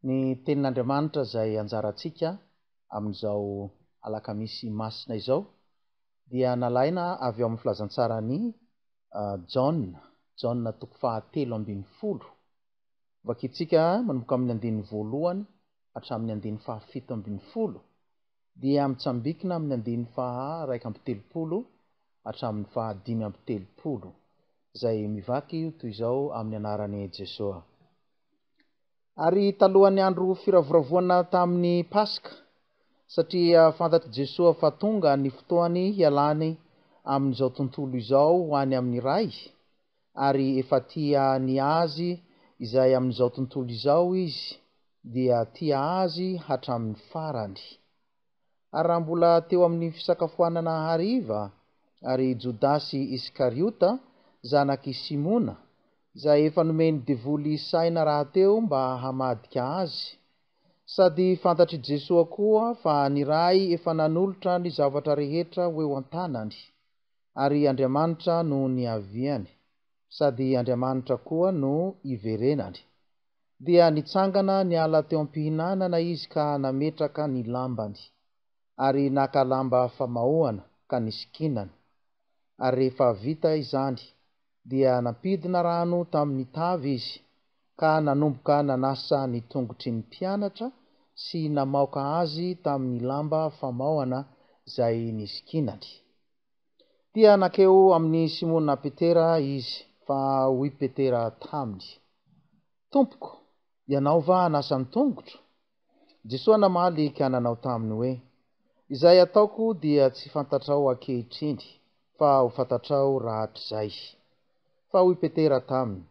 Ny tenin'Andriamanitra izay anjarantsika amin'izao alakamisy masina izao dia nalaina avy ao amin'ny filazantsaran'i Jaona, Jaona toko fahatelo ambinifolo. Vakintsika manomboka amin'ny andininy voalohany hatramin'ny andininy fahafito ambinifolo, dia mitsambikina amin'ny andininy faha-31 hatramin'ny faha-35, izay mivaky toy izao amin'ny anaran'i Jesoa. Ary talohan'ny andro firavoravoana tamin'ny Paska, satria fantatr'i Jesoa fa tonga ny fotoany hialany amin'izao tontolo izao ho any amin'ny Ray, ary efa tia ny azy izay amin'izao tontolo izao Izy, dia tia azy hatramin'ny farany. Ary raha mbola teo amin'ny fisakafoanana hariva, ary Jodasy Iskariota, zanak'i Simona, izay efa nomen'ny devoly saina rahateo mba hamadika azy, sady fantatr'i Jesoa koa fa ny Ray efa nanolotra ny zavatra rehetra ho eo an-tanany, ary Andriamanitra no niaviany, sady Andriamanitra koa no iverenany. Dia nitsangana niala teo am-pihinanana izy ka nametraka ny lambany, ary naka lamba famaohana ka nisikinany. Ary rehefa vita izany, dia nampidina rano tamin'ny tavy izy, ka nanomboka nanasa ny tongotry ny mpianatra sy namaoka azy tamin'ny lamba famaohana izay nisikinany. Dia nankeo amin'i Simona Petera izy, fa hoy Petera taminy, Tompoko, ianao va hanasa ny tongotro? Jesoa namaly ka nanao taminy hoe, Izay ataoko dia tsy fantatrao ankehitriny, fa ho fantatrao rahatrizay. Fa hoy Petera taminy,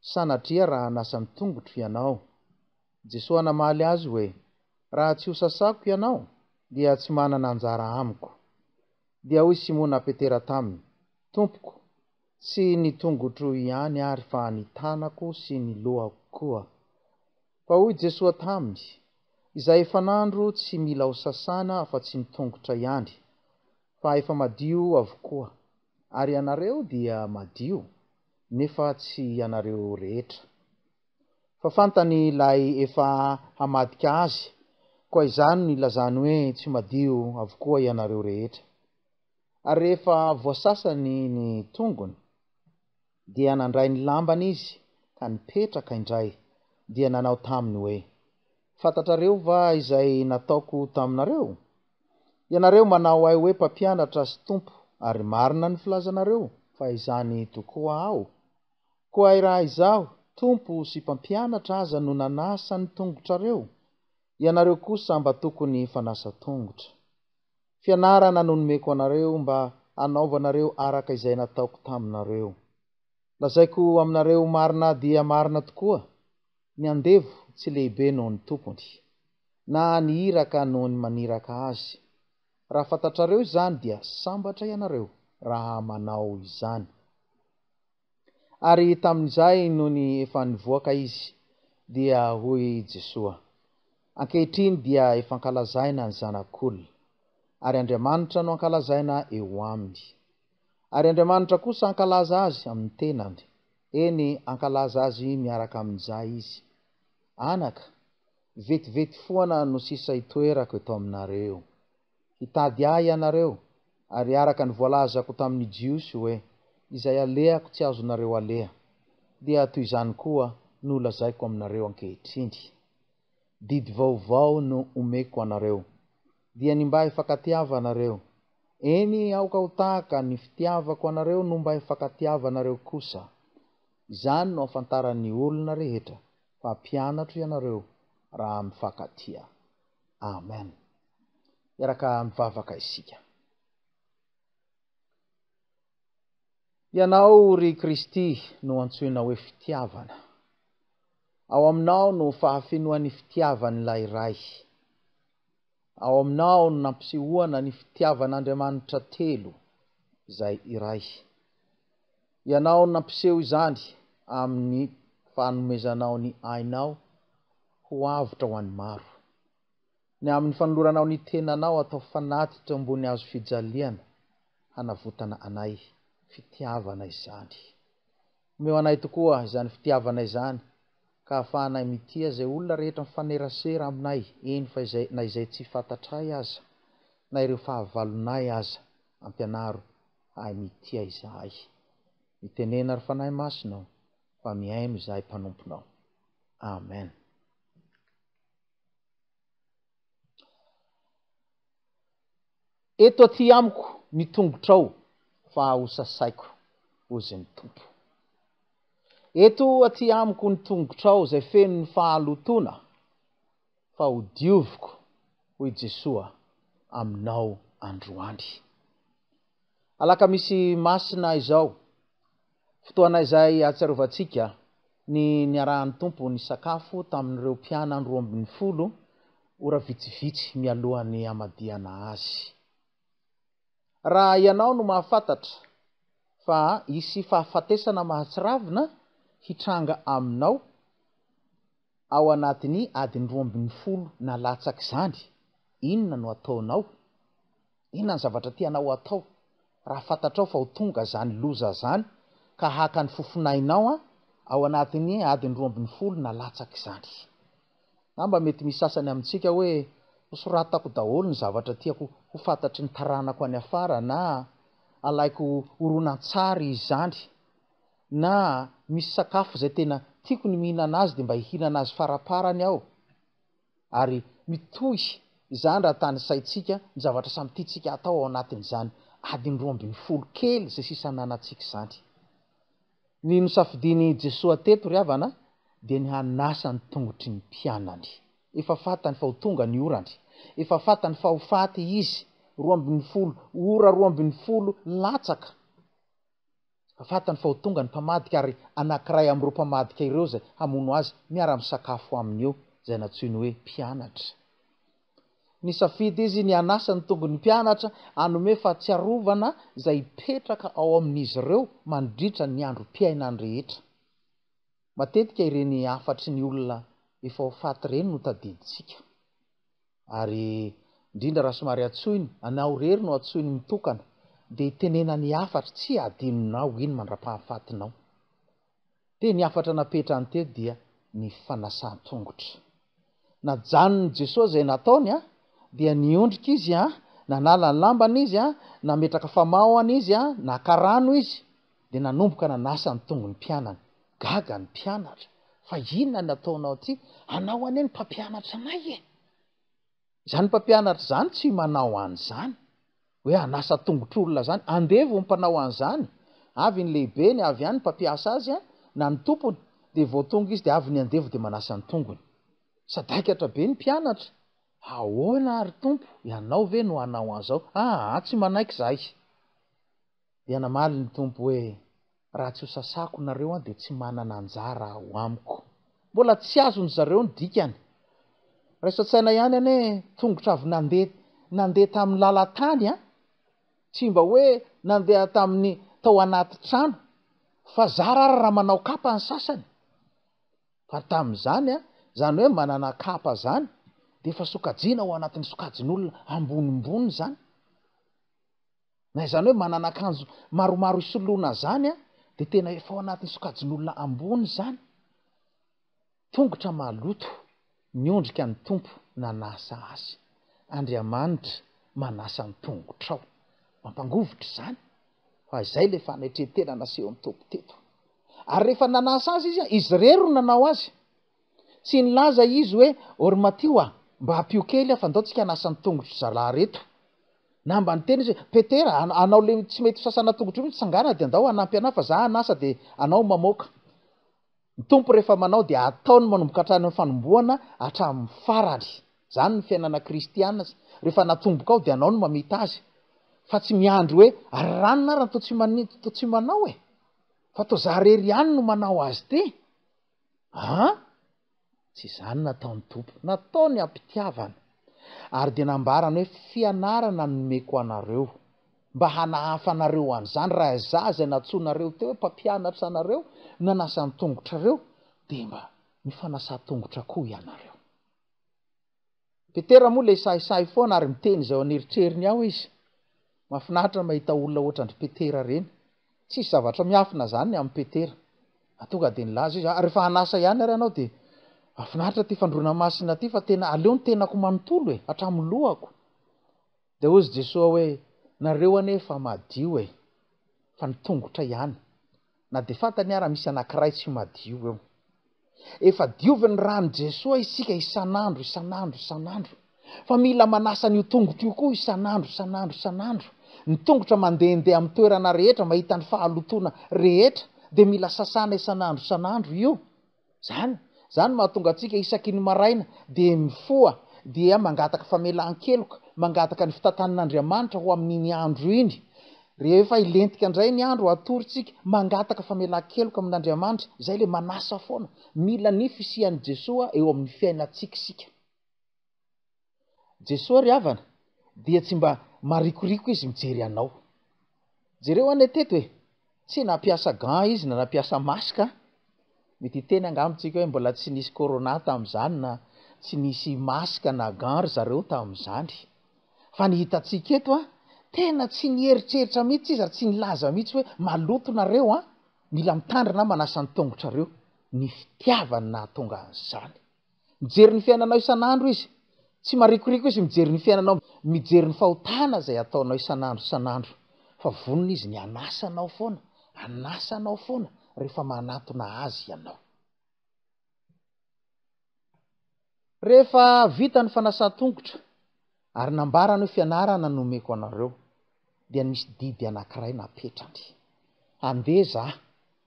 Sanatria raha hanasa ny tongotro ianao. Jesoa namaly azy hoe, Raha tsy hosasako ianao, dia tsy manana anjara amiko. Dia hoy Simona Petera taminy, Tompoko, tsy ny tongotro ihany ary fa ny tanako sy ny lohako koa. Fa hoy Jesoa taminy, Izay efa nandro tsy mila ho sasana afa-tsy ny tongotra ihany, fa efa madio avokoa. Ary ianareo dia madio, nefa tsy ianareo rehetra. Fa fantany ilay efa hamadika azy, koa izany no ilazany hoe tsy madio avokoa ianareo rehetra. Ary rehefa voasasany ny tongony, dia nandray ny lambany izy ka nipetraka indray, dia nanao taminy hoe, Fantatrareo va izay nataoko taminareo? Ianareo manao ahy hoe Mpampianatra sy Tompo, ary marina ny filazanareo, fa izany tokoa aho. Koa raha izaho, Tompo sy Mpampianatra aza no nanasa ny tongotrareo, ianareo kosa mba tokony hifanasa tongotra. Fianarana no nomeko anareo mba hanaovanareo araka izay nataoko taminareo. Lazaiko aminareo marina dia marina tokoa, ny andevo tsy lehibe noho ny tompony, na ny iraka noho ny maniraka azy. Raha fantatrareo izany dia sambatra ianareo raha manao izany. Ary tamin'izay nony efa nivoaka izy, dia hoy Jesoa, Ankehitriny dia efa ankalazaina ny Zanak'olona, ary Andriamanitra no ankalazaina eo aminy. Ary Andriamanitra kosa hankalaza azy amin'ny tenany, eny, hankalaza azy miaraka amin'izay izy. Anaka, vetivety foana no sisa itoerako eto aminareo. Hitady ahy ianareo, ary araka ny voalazako tamin'ny Jiosy hoe, Izay alehako tsy azonareo aleha, dia toy izany koa no lazaiko aminareo ankehitriny. Didy vaovao no omeko anareo, dia ny mba hifankatiavanareo. Eny, aoka ho tahaka ny fitiavako anareo no mba hifankatiavanareo kosa. Izany no ahafantaran'ny olona rehetra fa mpianatro ianareo raha mifankatia. Amen. Hiaraka mivavaka isika. Ianao, ry Kristy, no antsoina hoe fitiavana. Ao aminao no fahafenoan'ny fitiavan'ilay Ray. Ao aminao no nampisehoana ny fitiavan'Andriamanitra telo, izay iray. Ianao no nampiseho izany amin'ny fanomezanao ny ainao ho avotra ho an'ny maro. Ny amin'ny fanoloranao ny tenanao atao fanatitra ambony hazo fijaliana hanavotana anay, fitiavana izany. Omeo anay tokoa izany fitiavana izany ka ahafahanay mitia izay olona rehetra mifanerasera aminay, eny fa izay na izay tsy fantatray aza, na ireo fahavalonay aza, ampianaro hahay mitia izahay. Mitenena ry Fanahy Masina ô, fa mihaino izahay mpanomponao. Amen. Eto aty amiko ny tongotrao fa hosasaiko, hozy ny Tompo. Eto aty amiko ny tongotrao izay feno ny fahalotoana fa hodioviko, hoy Jesoa aminao androany. Alakamisy Masina izao, fotoana izay ahatsiarovantsika ny niarahan'ny Tompo nisakafo tamin'ireo mpianany 12 ora vitsivitsy mialohan'ny hamadihana Azy. Raha ianao no mahafantatra fa hisy fahafatesana mahatsiravina hitranga aminao ao anatin'ny adiny 12 na latsak'izany, inona no hataonao? Inona ny zavatra tianao hatao raha fantatrao fa ho tonga izany loza izany ka haka ny fofonainao ao anatin'ny adiny 12 na latsak'izany? Angamba mety misy sasany amintsika hoe hosoratako daholo ny zavatra tiako ho fantatry ny taranako any afara na alaiko horonantsary izany na misy sakafo izay tena tiako ny mihinana azy dia mba hihinana azy faraparany aho. Ary mitohy izany raha tanisaintsika ny zavatra samy tiantsika hatao ao anatin'izany adiny 12 kely izay sisa ananantsika izany. Ny nosafidian'i Jesoa teto ry havana dia ny hanasa ny tongotry ny mpianany. Efa fantany fa ho tonga ny orany. Efa fantany fa ho faty Izy, 12 ora 12 latsaka. Fantany fa ho tonga ny mpamadika ary anankiray amin'ireo mpamadika ireo izay hamono azy miara-misakafo aminy eo, izay nantsoiny hoe mpianatra. Nisafidy izy ny hanasa ny tongony mpianatra hanome fahatsiarovana izay hipetraka ao amin'izy ireo mandritra ny androm-piainany rehetra. Matetika ireny hafatry ny olona efa ho faty ireny no tadidintsika. Ary indrindra raha somary antsoiny, anao irery no antsoiny mitokana, dia itenenany hafatra, tsy hadinonao iny mandrapahafatinao. Dia ny hafatra napetrany teo dia ny fanasan-tongotra. Najanon'i Jesoa izay nataony an, dia niondrika izy an, nanala ny lambany izy an, nametraka famaohana izy an, naka rano izy, dia nanomboka nanasa ny tongony mpianany. Gaga ny mpianatra, fa inona ny ataonao ity? Anao anie ny mpampianatra anay e! Izany mpampianatra izany tsy manao an'izany, hoe hanasa tongotr'olona izany, andevo ny mpanao an'izany, avy ny lehibeny, avy any ny mpampiasa azy na ny tompony, dia vao tonga izy dia avy ny andevo dia manasa ny tongony. Sadaikatra be ny mpianatra, ahoana ary Tompo, ianao ve no hanao an'izao? Aa, tsy manaiky izahay. Dia namaly ny Tompo hoe, Raha tsy hosasako nareo an dia tsy manana anjara ao amiko. Mbola tsy azon-dry zareo ny dikany. Raiso an-tsaina ihany anie tongotra avy nandeha nandeha tamin'ny lalan-tany an! Tsy mba hoe nandeha tamin'ny tao anaty trano fa zara ary raha manao kapa ny sasany. Fa tamin'izany an, izany hoe manana kapa izany dia efa sokajiana ao anatin'ny sokajin'olona ambonimbony izany. Na izany hoe manana akanjo maromaro isoloana izany dia tena efa ao anatin'ny sokajin'olona ambony izany. Tongotra maloto, niondrika ny Tompo nanasa azy. Andriamanitra manasa ny tongotrao. Mampangovitra izany. Fa izay ilay fanetren-tena nasehon'ny Tompo teto. Ary rehefa nanasa azy izy, izy irery no nanao azy. Tsy nilaza izy hoe, Ô ry Matio a, mba ampio kely aho fa ndao tsika hanasa ny tongotry zalahy reto. Na mba niteny izy hoe, Petera, anao le tsy mety sasana tongotra io mihitsy tsangana dia ndao hanampy anah fa za hanasa dia anao mamoaka. Ny Tompo rehefa manao dia ataony manomboka hatrany amin'ny fanombohana hatramin'ny farany. Izany ny fiainana kristiana. Rehefa natombokao dia anao no mamita azy. Fa tsy miandry hoe ary ranona ary toa tsy manin toa tsy manao e! Fa toa za rery ihany no manao azy ity. An! Tsy izany nataon'ny Tompo. Nataony am-pitiavana. Ary dia nambarany hoe fianarana no nomeko anareo. Mba hanahafanareo an'izany, raha izaho izay nantsoinareo teo hoe mpampianatra anareo, nanasa ny tongotrareo, dia mba mifanasà tongotra koa ianareo. Petera moa ilay sahisahy foana ary miteny izay ao an'eritreriny ao izy. Mahafinaritra ny mahita olona ohatran-dry Petera ireny. Tsisy zavatra miafina izany ny amin'i Petera. Fa tonga dia nilaza izy, ah, rehefa hanasa ihany ary ianao dia mahafinaritra ity fandroana masina ity fa tena aleo ny tenako manontolo e, hatramin'ny lohako. Dia hozy Jesoa hoe, nareo anie efa madio e, fa ny tongotra ihany. Na dia fantany ara misy anankiray tsy madio eo. Efa diovin'ny ran'i Jesoa isika isan'andro, isan'andro, isan'andro. Fa mila manasa an'io tongotra io koa isan'andro, isan'andro, isan'andro. Ny tongotra mandehandeha amin'ny toerana rehetra, mahita ny fahalotoana rehetra, dia mila sasana isan'andro, isan'andro io. Zany, zany mahatonga antsika isaky ny maraina dia mifoha, dia mangataka famelan-keloka, mangataka ny fitantanan'Andriamanitra ho amin'iny andro iny. Rehefa hilentika indray ny andro, hatory tsika, mangataka famelan-keloka amin'Andriamanitra, izay ilay manasa foana. Mila ny fisian'i Jesoa eo amin'ny fiainantsika isika. Jesoa ry havana dia tsy mba marikoriko izy mijery anao. Jereo anie teto e! Tsy nampiasa gants izy na nampiasa masque a! Mety hiteny angamba tsika hoe mbola tsy nisy corona tamin'izany na tsy nisy masque na gants ry zareo tamin'izany. Fa ny hitantsika eto a, tena tsy nieritreritra mihitsy izy ary tsy nilaza mihitsy hoe maloto nareo a, mila mitandrina manasa ny tongotrareo. Ny fitiavany nahatonga an'izany. Mijery ny fiainanao isan'andro izy. Tsy marikoriko izy mijery ny fiainanao, mijery ny fahotana izay ataonao isan'andro isan'andro. Fa vonona izy ny hanasa anao foana, hanasa anao foana rehefa manatona azy ianao. Rehefa vita ny fanasan-tongotra ary nambarany hoe fianarana no omeko anareo, dia nisy didy anankiray napetrany. Andeha za,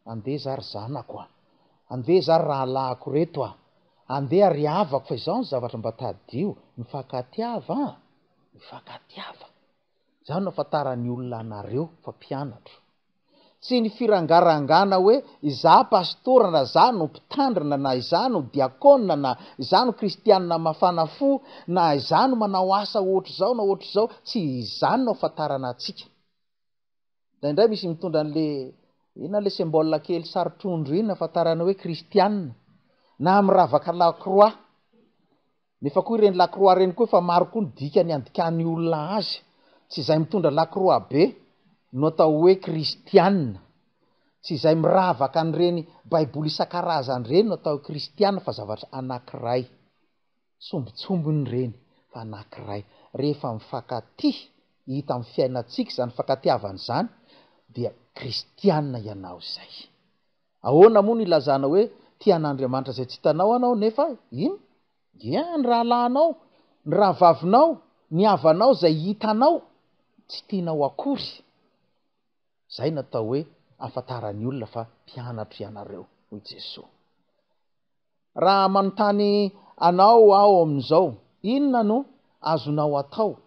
andeha za ry zanako a! Andeha za ry rahalahiko reto a! Andeha ry havako fa izao ny zavatra mba tadidio, mifankatiava an! Mifankatiava. Izany no ahafantaran'ny olona anareo fa mpianatro. Tsy ny firangarangana hoe izaho pastora na izaho no mpitandrina na izaho no diakona na izaho no kristianina mafana fo na izaho no manao asa ohatr'izao na ohatr'izao, tsy izany no ahafantarana antsika. Indraindray misy mitondra an'le inona le symbole kely sary trondro iny ahafantarana hoe kristianina na miravaka la croix. Nefa koa ireny la croix ireny koa efa maro koa ny dikany andikan'ny olona azy. Tsy izay mitondra la croix be no atao hoe kristianina. Tsy izay miravaka an'ireny baiboly isan-karazany ireny no atao hoe kristianina fa zavatra anankiray. Sombintsombiny ireny fa anankiray. Rehefa mifankatia, hita amin'ny fiainantsika izany fankatiavana izany dia kristianina ianao izay. Ahoana moa no ilazana hoe tia an'Andriamanitra izay tsy hitanao anao nefa inn? Dia ny rahalahinao, ny rahavavinao, ny havanao izay hitanao tsy tianao akory. Izay no atao hoe ahafantaran'ny olona fa mpianatro ianareo, hoy Jesoa. Raha manontany anao aho amin'izao, inona no azonao atao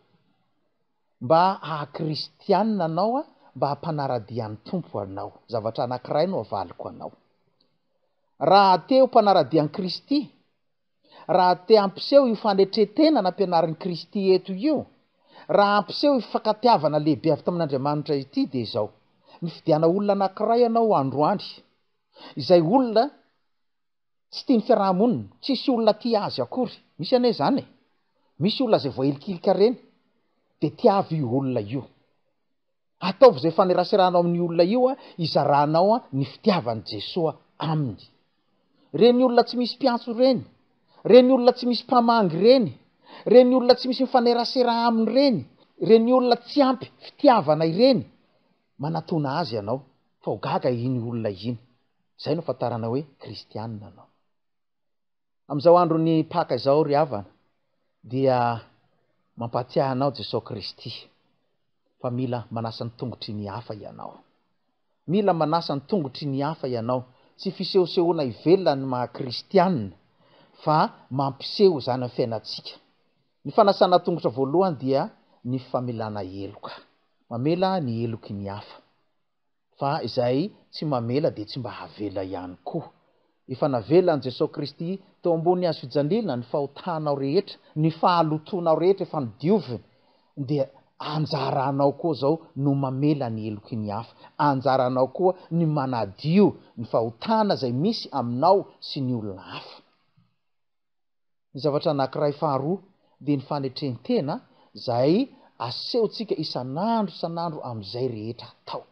mba haha-kristianina anao, mba hampanara-dia ny Tompo anao. Zavatra anankiray no avaliko anao. Raha te ho mpanara-dia an'i Kristy, raha te hampiseho io fanetren-tena nampianarin'i Kristy eto io, raha hampiseho io fifankatiavana lehibe avy tamin'Andriamanitra ity, dia izao, mifidiana olona anankiray ianao androany, izay olona Tsy tian'ny fiaraha-monina, tsisy olona tia azy akory. Misy anie izany e! Misy olona izay voahilikilika ireny, dia tiavo io olona io. Ataovy izay ifaneraseranao amin'io olona io hizaranao ny fitiavan'i Jesoa aminy. Ireny olona tsy misy mpiantso ireny, ireny olona tsy misy mpamangy ireny, ireny olona tsy misy mifanerasera aminy ireny, ireny olona tsy ampy fitiavana ireny, manatona azy ianao fa ho gaga iny olona iny. Izay no ahafantarana hoe kristianina anao. Amin'izao andron'ny Paka izao ry havana dia mampahatsiahy anao Jesoa Kristy fa mila manasa ny tongotry ny hafa ianao. Mila manasa ny tongotry ny hafa ianao. Tsy fisehosehoana ivelany ny maha kristianina fa mampiseho izany amin'ny fiainantsika. Ny fanasana tongotra voalohany dia ny famelana heloka. Mamela ny heloky ny hafa. Fa izay tsy mamela dia tsy mba havela ihany koa. Efa navelan'i Jesoa Kristy teo ambony hazo fijaliana ny fahotanao rehetra, ny fahalotoanao rehetra efa nodioviny. Dia anjaranao koa izao no mamela ny heloky ny hafa. Anjaranao koa ny manadio ny fahotana izay misy aminao sy ny olona hafa. Ny zavatra anankiray faharoa dia ny fanetren-tena izay asehontsika isan'andro isan'andro amin'izay rehetra atao.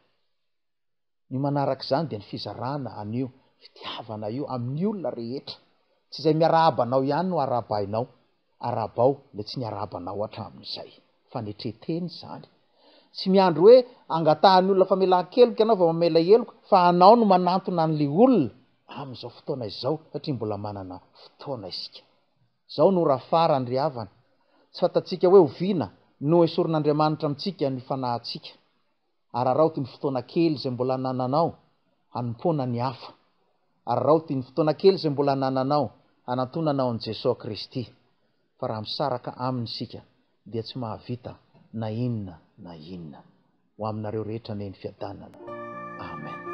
Ny manaraka izany dia ny fizarana an'io fitiavana io amin'ny olona rehetra. Tsy izay miarahaba anao ihany no arahabainao, arahabao ilay tsy niarahaba anao hatramin'izay. Fanetren-tena izany. Tsy miandry hoe angatahan'ny olona famelan-keloka ianao vao mamela heloka fa anao no manantona an'ilay olona amin'izao fotoana izao satria mbola manana fotoana isika. Izao no ora farany ry havana. Tsy fantatsika hoe oviana no hesorin'Andriamanitra amintsika ny fanahintsika. Araraoty ny fotoana kely izay mbola anananao hanompoana ny hafa. Araraoty ny fotoana kely izay mbola anananao hanantonanao an'i Jesoa Kristy. Fa raha misaraka Aminy isika dia tsy mahavita na inona na inona. Ho aminareo rehetra anie ny fiadanana. Amen.